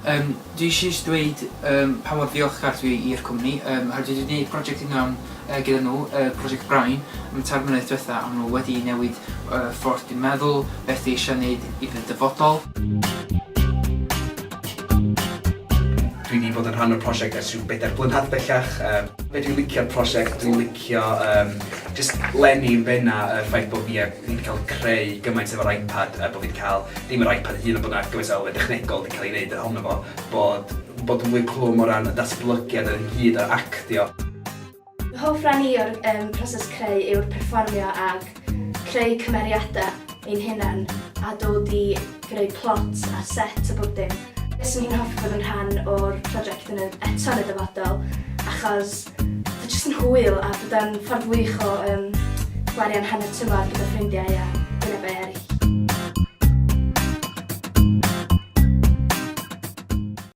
Yym dwi eisiau jyst dweud yym pa mor ddiolchgar dwi i'r cwmni yym oherwydd dwi 'di gwneud project un yy gyda nhw yy Project Brain am y tair mlynedd diwetha a ma' nhw wedi newid y ffordd dwi'n meddwl, beth dwi eisiau neud i fy dyfodol. Dwi 'di bod yn rhan o'r prosiect ers rhyw bedair blynedd bellach. Yym be' dwi'n licio o'r prosiect, dwi'n licio yym jyst leni yn benna y ffaith bo' fi a fi 'di ca'l creu gymaint efo'r iPad a bo' fi 'di ca'l ddim yr iPad ei hun ond bo' 'na gymaint o elfen dechnegol 'di ca'l ei neud ohono fo bod bod yn fwy clwm o ran y datblygiad ar hyd yr actio. Fy hoff ran i o'r yym proses creu yw'r perfformio ag creu cymeriadau ein hunain a dod i greu plot a set a bob dim. Fyswn i'n hoffi bod yn rhan o'r prosiect yn y eto yn y dyfodol achos ma' jyst yn hwyl a bod o'n ffordd wych o yym gwarian hanner tymor gyda ffrindiau a...